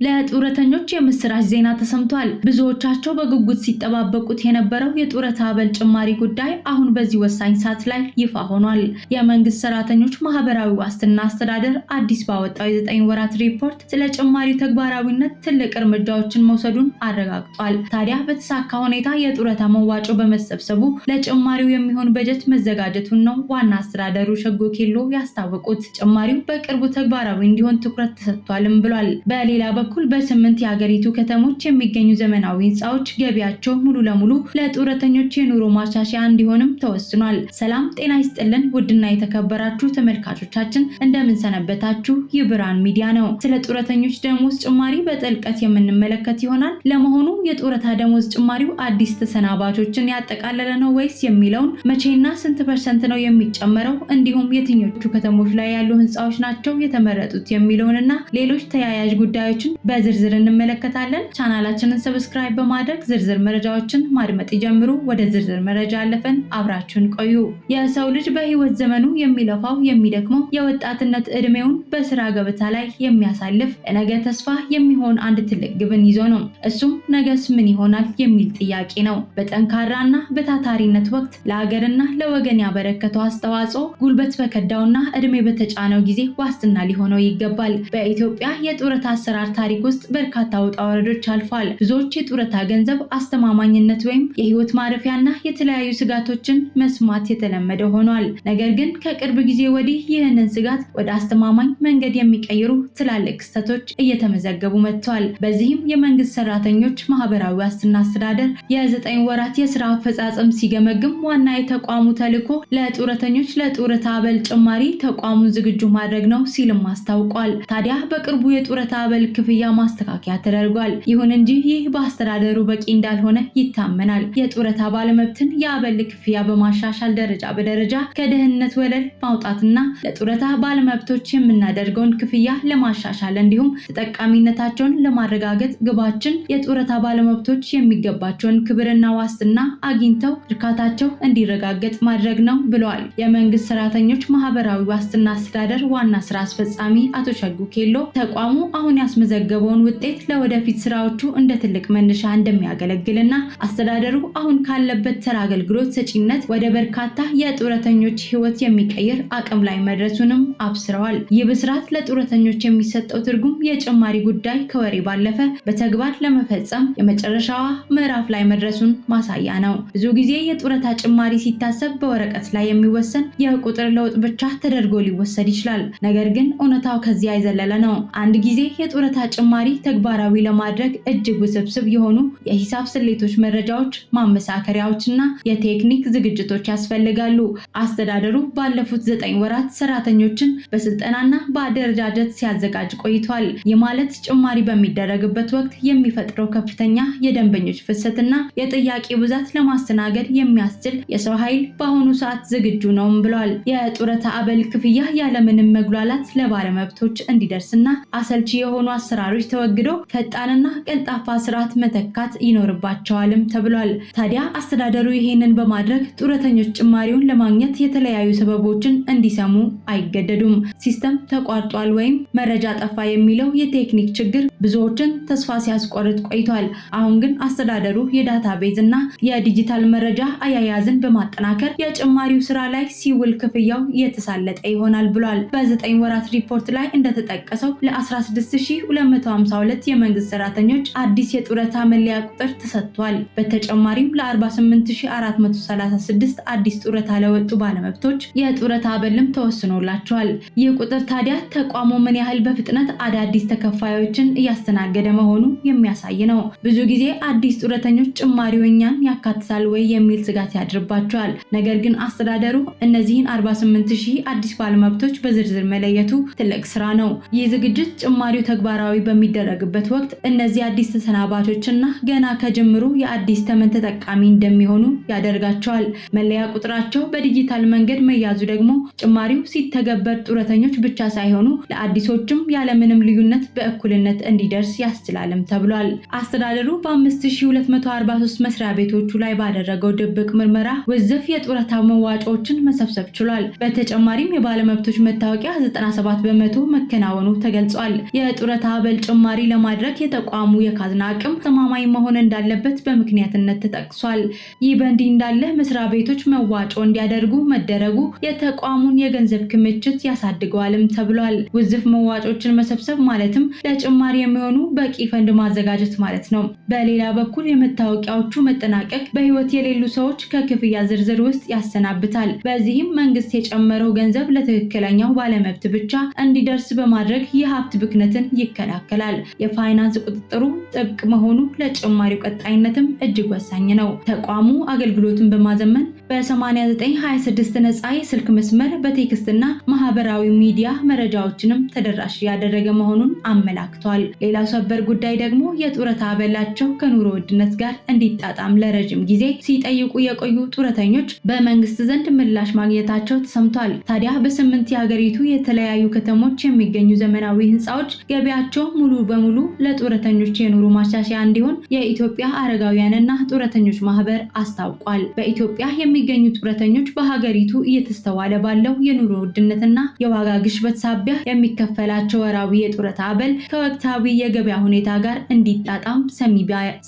ለጡረተኞች የምስራች ዜና ተሰምቷል። ብዙዎቻቸው በጉጉት ሲጠባበቁት የነበረው የጡረታ አበል ጭማሪ ጉዳይ አሁን በዚህ ወሳኝ ሰዓት ላይ ይፋ ሆኗል። የመንግስት ሰራተኞች ማህበራዊ ዋስትና አስተዳደር አዲስ ባወጣው የ9 ወራት ሪፖርት ስለ ጭማሪው ተግባራዊነት ትልቅ እርምጃዎችን መውሰዱን አረጋግጧል። ታዲያ በተሳካ ሁኔታ የጡረታ መዋጮ በመሰብሰቡ ለጭማሪው የሚሆን በጀት መዘጋጀቱን ነው ዋና አስተዳደሩ ሸጎ ኬሎ ያስታወቁት። ጭማሪው በቅርቡ ተግባራዊ እንዲሆን ትኩረት ተሰጥቷልም ብሏል። በሌላ በኩል በስምንት የሀገሪቱ ከተሞች የሚገኙ ዘመናዊ ህንፃዎች ገቢያቸው ሙሉ ለሙሉ ለጡረተኞች የኑሮ ማሻሻያ እንዲሆንም ተወስኗል። ሰላም ጤና ይስጥልን ውድና የተከበራችሁ ተመልካቾቻችን፣ እንደምን ሰነበታችሁ? ይህ ብርሃን ሚዲያ ነው። ስለ ጡረተኞች ደሞዝ ጭማሪ በጥልቀት የምንመለከት ይሆናል። ለመሆኑ የጡረታ ደሞዝ ጭማሪው አዲስ ተሰናባቾችን ያጠቃለለ ነው ወይስ የሚለውን፣ መቼና ስንት ፐርሰንት ነው የሚጨመረው፣ እንዲሁም የትኞቹ ከተሞች ላይ ያሉ ህንፃዎች ናቸው የተመረጡት የሚለውንና ሌሎች ተያያዥ ጉዳዮችን በዝርዝር እንመለከታለን። ቻናላችንን subscribe በማድረግ ዝርዝር መረጃዎችን ማድመጥ ይጀምሩ። ወደ ዝርዝር መረጃ አለፍን፣ አብራችሁን ቆዩ። የሰው ልጅ በህይወት ዘመኑ የሚለፋው፣ የሚደክመው፣ የወጣትነት እድሜውን በስራ ገበታ ላይ የሚያሳልፍ ለነገ ተስፋ የሚሆን አንድ ትልቅ ግብን ይዞ ነው። እሱም ነገስ ምን ይሆናል የሚል ጥያቄ ነው። በጠንካራና በታታሪነት ወቅት ለሀገርና ለወገን ያበረከተው አስተዋጽኦ ጉልበት በከዳውና እድሜ በተጫነው ጊዜ ዋስትና ሊሆነው ይገባል። በኢትዮጵያ የጡረታ አሰራር ታሪክ ውስጥ በርካታ ውጣ ውረዶች አልፏል። ብዙዎች የጡረታ ገንዘብ አስተማማኝነት ወይም የህይወት ማረፊያና የተለያዩ ስጋቶችን መስማት የተለመደ ሆኗል። ነገር ግን ከቅርብ ጊዜ ወዲህ ይህንን ስጋት ወደ አስተማማኝ መንገድ የሚቀይሩ ትላልቅ ክስተቶች እየተመዘገቡ መጥተዋል። በዚህም የመንግስት ሰራተኞች ማህበራዊ ዋስትና አስተዳደር የ9 ወራት የስራ አፈጻጸም ሲገመግም ዋና የተቋሙ ተልዕኮ ለጡረተኞች ለጡረታ አበል ጭማሪ ተቋሙን ዝግጁ ማድረግ ነው ሲልም አስታውቋል። ታዲያ በቅርቡ የጡረታ አበል ክፍያ ማስተካከያ ተደርጓል። ይሁን እንጂ ይህ በአስተዳደሩ በቂ እንዳልሆነ ይታመናል። የጡረታ ባለመብትን የአበል ክፍያ በማሻሻል ደረጃ በደረጃ ከድህነት ወለል ማውጣትና ለጡረታ ባለመብቶች የምናደርገውን ክፍያ ለማሻሻል እንዲሁም ተጠቃሚነታቸውን ለማረጋገጥ ግባችን የጡረታ ባለመብቶች የሚገባቸውን ክብርና ዋስትና አግኝተው እርካታቸው እንዲረጋገጥ ማድረግ ነው ብለዋል። የመንግስት ሰራተኞች ማህበራዊ ዋስትና አስተዳደር ዋና ስራ አስፈጻሚ አቶ ሸጉ ኬሎ ተቋሙ አሁን ያስመዘገበውን ውጤት ለወደፊት ስራዎቹ እንደ ትልቅ መነሻ እንደሚያገለግልና አስተዳደሩ አሁን ካለበት ተራ አገልግሎት ሰጪነት ወደ በርካታ የጡረተኞች ህይወት የሚቀይር አቅም ላይ መድረሱንም አብስረዋል። ይህ ብስራት ለጡረተኞች የሚሰጠው ትርጉም የጭማሪ ጉዳይ ከወሬ ባለፈ በተግባር ለመፈጸም የመጨረሻዋ ምዕራፍ ላይ መድረሱን ማሳያ ነው። ብዙ ጊዜ የጡረታ ጭማሪ ሲታሰብ በወረቀት ላይ የሚወሰን የቁጥር ለውጥ ብቻ ተደርጎ ሊወሰድ ይችላል። ነገር ግን እውነታው ከዚያ የዘለለ ነው። አንድ ጊዜ የጡረታ ጭማሪ ተግባራዊ ለማድረግ እጅግ ውስብስብ የሆኑ የሂሳብ ስሌቶች፣ መረጃዎች፣ ማመሳከሪያዎች እና የቴክኒክ ዝግጅቶች ያስፈልጋሉ። አስተዳደሩ ባለፉት 9 ወራት ሰራተኞችን በስልጠናና በአደረጃጀት ሲያዘጋጅ ቆይቷል። ይህ ማለት ጭማሪ በሚደረግበት ወቅት የሚፈጥረው ከፍተኛ የደንበኞች ፍሰትና የጥያቄ ብዛት ለማስተናገድ የሚያስችል የሰው ኃይል በአሁኑ ሰዓት ዝግጁ ነውም ብሏል። የጡረታ አበል ክፍያ ያለምንም መጉላላት ለባለመብቶች እንዲደርስና አሰልቺ የሆኑ አሰራሮች ተወግደው ፈጣንና ቀልጣፋ ስርዓት መተካት ይኖርባቸዋልም ተብሏል። ታዲያ አስተዳደሩ ይሄንን በማድረግ ጡረተኞች ጭማሪውን ለማግኘት የተለያዩ ሰበቦችን እንዲሰሙ አይገደዱም። ሲስተም ተቋርጧል ወይም መረጃ ጠፋ የሚለው የቴክኒክ ችግር ብዙዎችን ተስፋ ሲያስቆርጥ ቆይቷል። አሁን ግን አስተዳደሩ የ database እና የዲጂታል መረጃ አያያዝን በማጠናከር የጭማሪው ስራ ላይ ሲውል ክፍያው የተሳለጠ ይሆናል ብሏል። በ9 ወራት ሪፖርት ላይ እንደተጠቀሰው ለ16,252 የመንግስት ሰራተኞች አዲስ የጡረታ መለያ ቁጥር ተሰጥቷል። በተጨማሪም ለ48,436 አዲስ ጡረታ ለወጡ ባለመብቶች የጡረታ አበልም ተወስኖላቸዋል። ይህ ቁጥር ታዲያ ተቋሙ ምን ያህል በፍጥነት አዳዲስ ተከፋዮችን እያስተናገደ መሆኑ የሚያሳይ ነው። ብዙ ጊዜ አዲስ ጡረተኞች ጭማሪው እኛን ያካትታል ወይ የሚል ስጋት ያድርባቸዋል። ነገር ግን አስተዳደሩ እነዚህን 48 ሺህ አዲስ ባለመብቶች በዝርዝር መለየቱ ትልቅ ስራ ነው። ይህ ዝግጅት ጭማሪው ተግባራዊ በሚደረግበት ወቅት እነዚህ አዲስ ተሰናባቾችና ገና ከጅምሩ የአዲስ ተመን ተጠቃሚ እንደሚሆኑ ያደርጋቸዋል። መለያ ቁጥራቸው በዲጂታል መንገድ መያዙ ደግሞ ጭማሪው ሲተገበር ጡረተኞች ብቻ ሳይሆኑ ለአዲሶችም ያለምንም ልዩነት በእኩልነት እንዲደርስ ያስችላልም ተብሏል። አስተዳደሩ በ5243 መስሪያ ቤቶቹ ላይ ባደረገው ድብቅ ምርመራ ውዝፍ የጡረታ መዋጮዎችን መሰብሰብ ችሏል። በተጨማሪም የባለመብቶች መታወቂያ 97% መከናወኑ ተገልጿል። የጡረታ አበል የአበል ጭማሪ ለማድረግ የተቋሙ የካዝና አቅም ተማማኝ መሆን እንዳለበት በምክንያትነት ተጠቅሷል። ይህ በእንዲህ እንዳለ መስሪያ ቤቶች መዋጮ እንዲያደርጉ መደረጉ የተቋሙን የገንዘብ ክምችት ያሳድገዋልም ተብሏል። ውዝፍ መዋጮችን መሰብሰብ ማለትም ለጭማሪ የሚሆኑ በቂ ፈንድ ማዘጋጀት ማለት ነው። በሌላ በኩል የመታወቂያዎቹ መጠናቀቅ በሕይወት የሌሉ ሰዎች ከክፍያ ዝርዝር ውስጥ ያሰናብታል። በዚህም መንግስት የጨመረው ገንዘብ ለትክክለኛው ባለመብት ብቻ እንዲደርስ በማድረግ የሀብት ብክነትን ይከላከላል። የፋይናንስ ቁጥጥሩ ጥብቅ መሆኑ ለጭማሪው ቀጣይነትም እጅግ ወሳኝ ነው። ተቋሙ አገልግሎትን በማዘመን በ8926 ነፃ የስልክ መስመር በ text ና ማህበራዊ ሚዲያ መረጃዎችንም ተደራሽ ያደረገ መሆኑን አመላክቷል። ሌላው ሰበር ጉዳይ ደግሞ የጡረታ አበላቸው ከኑሮ ውድነት ጋር እንዲጣጣም ለረጅም ጊዜ ሲጠይቁ የቆዩ ጡረተኞች በመንግስት ዘንድ ምላሽ ማግኘታቸው ተሰምቷል። ታዲያ በ8 የሀገሪቱ የተለያዩ ከተሞች የሚገኙ ዘመናዊ ህንፃዎች ገቢያቸው ሙሉ በሙሉ ለጡረተኞች የኑሮ ማሻሻያ እንዲሆን የኢትዮጵያ አረጋውያንና ጡረተኞች ማህበር አስታውቋል። በኢትዮጵያ የሚገኙ ጡረተኞች በሀገሪቱ እየተስተዋለ ባለው የኑሮ ውድነትና የዋጋ ግሽበት ሳቢያ የሚከፈላቸው ወራዊ የጡረታ አበል ከወቅታዊ የገበያ ሁኔታ ጋር እንዲጣጣም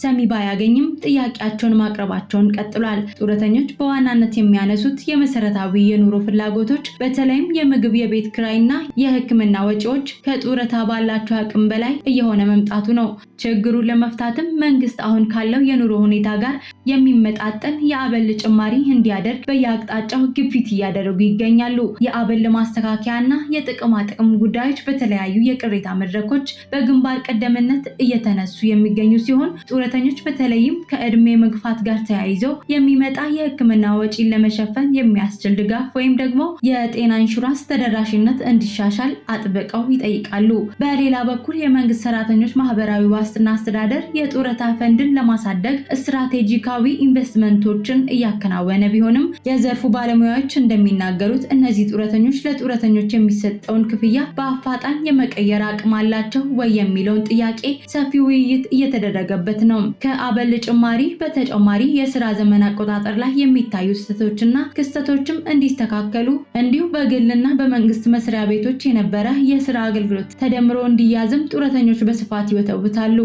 ሰሚ ባያገኝም ጥያቄያቸውን ማቅረባቸውን ቀጥሏል። ጡረተኞች በዋናነት የሚያነሱት የመሰረታዊ የኑሮ ፍላጎቶች በተለይም የምግብ፣ የቤት ክራይና የሕክምና ወጪዎች ከጡረታ ባላቸው አቅም በላይ እየሆነ መምጣቱ ነው። ችግሩን ለመፍታትም መንግስት አሁን ካለው የኑሮ ሁኔታ ጋር የሚመጣጠን የአበል ጭማሪ እንዲያደርግ በየአቅጣጫው ግፊት እያደረጉ ይገኛሉ። የአበል ማስተካከያና የጥቅማ ጥቅም ጉዳዮች በተለያዩ የቅሬታ መድረኮች በግንባር ቀደምነት እየተነሱ የሚገኙ ሲሆን ጡረተኞች በተለይም ከእድሜ መግፋት ጋር ተያይዘው የሚመጣ የሕክምና ወጪን ለመሸፈን የሚያስችል ድጋፍ ወይም ደግሞ የጤና ኢንሹራንስ ተደራሽነት እንዲሻሻል አጥብቀው ይጠይቃሉ። በሌላ በኩል የመንግስት ሰራተኞች ማህበራዊ ዋስትና አስተዳደር የጡረታ ፈንድን ለማሳደግ ስትራቴጂካዊ ኢንቨስትመንቶችን እያከናወነ ቢሆንም የዘርፉ ባለሙያዎች እንደሚናገሩት እነዚህ ጡረተኞች ለጡረተኞች የሚሰጠውን ክፍያ በአፋጣኝ የመቀየር አቅም አላቸው ወይ የሚለውን ጥያቄ ሰፊ ውይይት እየተደረገበት ነው። ከአበል ጭማሪ በተጨማሪ የስራ ዘመን አቆጣጠር ላይ የሚታዩ ስህተቶችና ክስተቶችም እንዲስተካከሉ እንዲሁ በግልና በመንግስት መስሪያ ቤቶች የነበረ የስራ አገልግሎት ተደምሮ እንዲያዝም ጡረተኞች በስፋት ይወተውታሉ።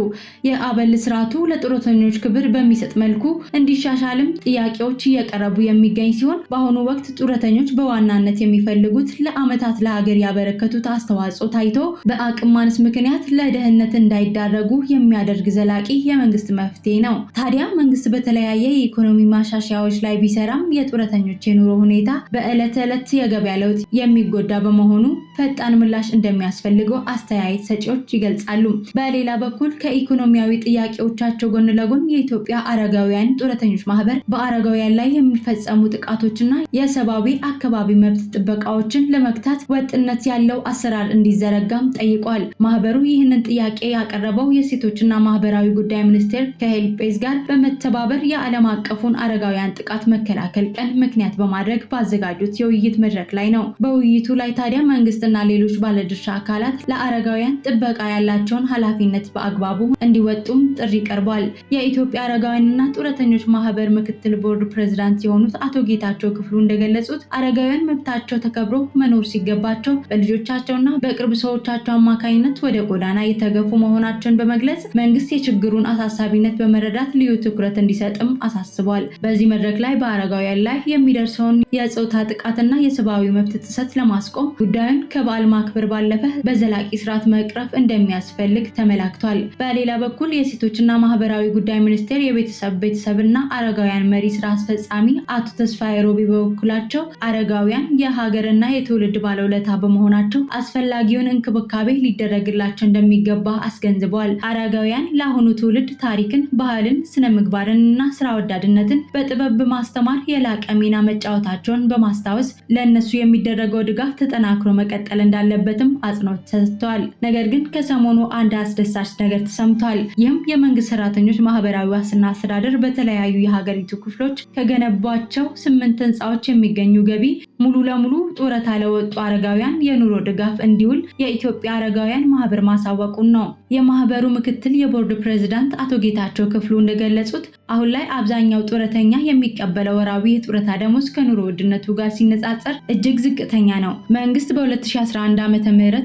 የአበል ስርዓቱ ለጡረተኞች ክብር በሚሰጥ መልኩ እንዲሻሻልም ጥያቄዎች እየቀረቡ የሚገኝ ሲሆን በአሁኑ ወቅት ጡረተኞች በዋናነት የሚፈልጉት ለዓመታት ለሀገር ያበረከቱት አስተዋጽኦ ታይቶ በአቅም ማነስ ምክንያት ለድህነት እንዳይዳረጉ የሚያደርግ ዘላቂ የመንግስት መፍትሄ ነው። ታዲያ መንግስት በተለያየ የኢኮኖሚ ማሻሻያዎች ላይ ቢሰራም የጡረተኞች የኑሮ ሁኔታ በዕለት ተዕለት የገበያ ለውጥ የሚጎዳ በመሆኑ ፈጣን ምላሽ እንደሚያስፈልገው አስተያየት ሰጪዎች ይገልጻሉ። በሌላ በኩል ከኢኮኖሚያዊ ጥያቄዎቻቸው ጎን ለጎን የኢትዮጵያ አረጋውያን ጡረተኞች ማህበር በአረጋውያን ላይ የሚፈጸሙ ጥቃቶችና የሰብአዊ አካባቢ መብት ጥበቃዎችን ለመግታት ወጥነት ያለው አሰራር እንዲዘረጋም ጠይቋል። ማህበሩ ይህንን ጥያቄ ያቀረበው የሴቶችና ማህበራዊ ጉዳይ ሚኒስቴር ከሄልፔዝ ጋር በመተባበር የዓለም አቀፉን አረጋውያን ጥቃት መከላከል ቀን ምክንያት በማድረግ ባዘጋጁት የውይይት መድረክ ላይ ነው። በውይይቱ ላይ ታዲያ መንግስትና ሌሎች ባለድርሻ አካላት ለአረጋውያን ጥበቃ ያላቸውን ኃላፊነት በአግባቡ እንዲወጡም ጥሪ ቀርቧል። የኢትዮጵያ አረጋውያንና ጡረተኞች ማህበር ምክትል ቦርድ ፕሬዝዳንት የሆኑት አቶ ጌታቸው ክፍሉ እንደገለጹት አረጋውያን መብታቸው ተከብሮ መኖር ሲገባቸው በልጆቻቸውና በቅርብ ሰዎቻቸው አማካኝነት ወደ ጎዳና የተገፉ መሆናቸውን በመግለጽ መንግስት የችግሩን አሳሳቢነት በመረዳት ልዩ ትኩረት እንዲሰጥም አሳስቧል። በዚህ መድረክ ላይ በአረጋውያን ላይ የሚደርሰውን የጾታ ጥቃትና የሰብአዊ መብት ጥሰት ለማስቆም ጉዳዩን ከበዓል ማክበር ባለፈ በዘላቂ ስርዓት መቅረፍ እንደሚያስፈልግ ተመላክቷል። በሌላ በኩል የሴቶችና ማህበራዊ ጉዳይ ሚኒስቴር የቤተሰብ ቤተሰብና አረጋውያን መሪ ስራ አስፈጻሚ አቶ ተስፋዬ ሮቢ በበኩላቸው አረጋውያን የሀገርና የትውልድ ባለውለታ በመሆናቸው አስፈላጊውን እንክብካቤ ሊደረግላቸው እንደሚገባ አስገንዝበዋል። አረጋውያን ለአሁኑ ትውልድ ታሪክን፣ ባህልን፣ ስነ ምግባርን እና ስራ ወዳድነትን በጥበብ በማስተማር የላቀ ሚና መጫወታቸውን በማስታወስ ለእነሱ የሚደረገው ድጋፍ ተጠናክሮ መቀጠል እንዳለበትም አጽንኦት ሰጥተዋል። ነገር ግን ከሰሞኑ አንድ አስደሳች ነገር ተሰምቷል። ይህም የመንግስት ሰራተኞች ማህበራዊ ዋስትና አስተዳደር በተለያዩ የሀገሪቱ ክፍሎች ከገነቧቸው 8 ህንፃዎች የሚገኙ ገቢ ሙሉ ለሙሉ ጡረታ ለወጡ አረጋውያን የኑሮ ድጋፍ እንዲውል የኢትዮጵያ አረጋውያን ማህበር ማሳወቁን ነው። የማህበሩ ምክትል የቦርድ ፕሬዝዳንት አቶ ጌታቸው ክፍሉ እንደገለጹት አሁን ላይ አብዛኛው ጡረተኛ የሚቀበለው ወራዊ የጡረታ ደሞዝ ከኑሮ ውድነቱ ጋር ሲነጻጸር እጅግ ዝቅተኛ ነው። መንግስት በ2011 ዓ.ም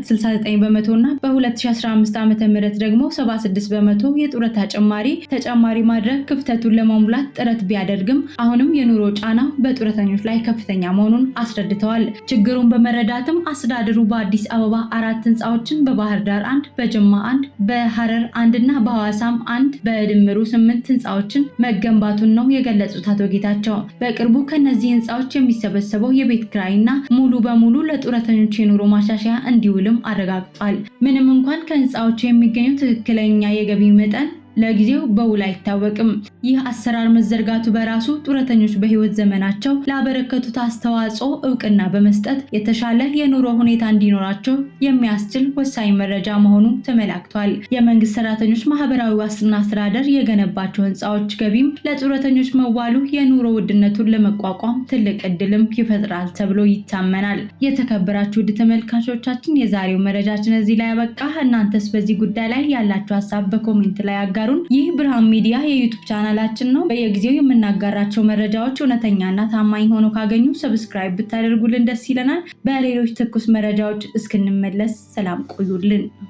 69% እና በ2015 ዓ.ም ደግሞ 76% የጡረታ ጭማሪ ተጨማሪ ማድረግ ክፍተቱን ለመሙላት ጥረት ቢያደርግም አሁንም የኑሮ ጫና በጡረተኞች ላይ ከፍተኛ መሆኑን አስረድተዋል። ችግሩን በመረዳትም አስተዳደሩ በአዲስ አበባ 4 ህንፃዎችን፣ በባህር ዳር 1፣ በጅማ 1፣ በሐረር 1 እና በሐዋሳም 1 በድምሩ 8 ህንፃዎችን መገንባቱን ነው የገለጹት አቶ ጌታቸው። በቅርቡ ከነዚህ ህንፃዎች የሚሰበሰበው የቤት ኪራይና ሙሉ በሙሉ ለጡረተኞች የኑሮ ማሻሻያ እንዲውልም አረጋግጧል። ምንም እንኳን ከህንፃዎቹ የሚገኘው ትክክለኛ የገቢ መጠን ለጊዜው በውል አይታወቅም። ይህ አሰራር መዘርጋቱ በራሱ ጡረተኞች በህይወት ዘመናቸው ላበረከቱት አስተዋጽኦ እውቅና በመስጠት የተሻለ የኑሮ ሁኔታ እንዲኖራቸው የሚያስችል ወሳኝ መረጃ መሆኑ ተመላክቷል። የመንግስት ሰራተኞች ማህበራዊ ዋስትና አስተዳደር የገነባቸው ህንፃዎች ገቢም ለጡረተኞች መዋሉ የኑሮ ውድነቱን ለመቋቋም ትልቅ እድልም ይፈጥራል ተብሎ ይታመናል። የተከበራችሁ ውድ ተመልካቾቻችን የዛሬው መረጃችን እዚህ ላይ ያበቃ። እናንተስ በዚህ ጉዳይ ላይ ያላችሁ ሀሳብ በ comment ላይ አጋሩን። ይህ ብርሃን ሚዲያ የ YouTube ቻናላችን ነው። በየጊዜው የምናጋራቸው መረጃዎች እውነተኛና ታማኝ ሆኖ ካገኙ subscribe ብታደርጉልን ደስ ይለናል። በሌሎች ትኩስ መረጃዎች እስክንመለስ ሰላም ቆዩልን።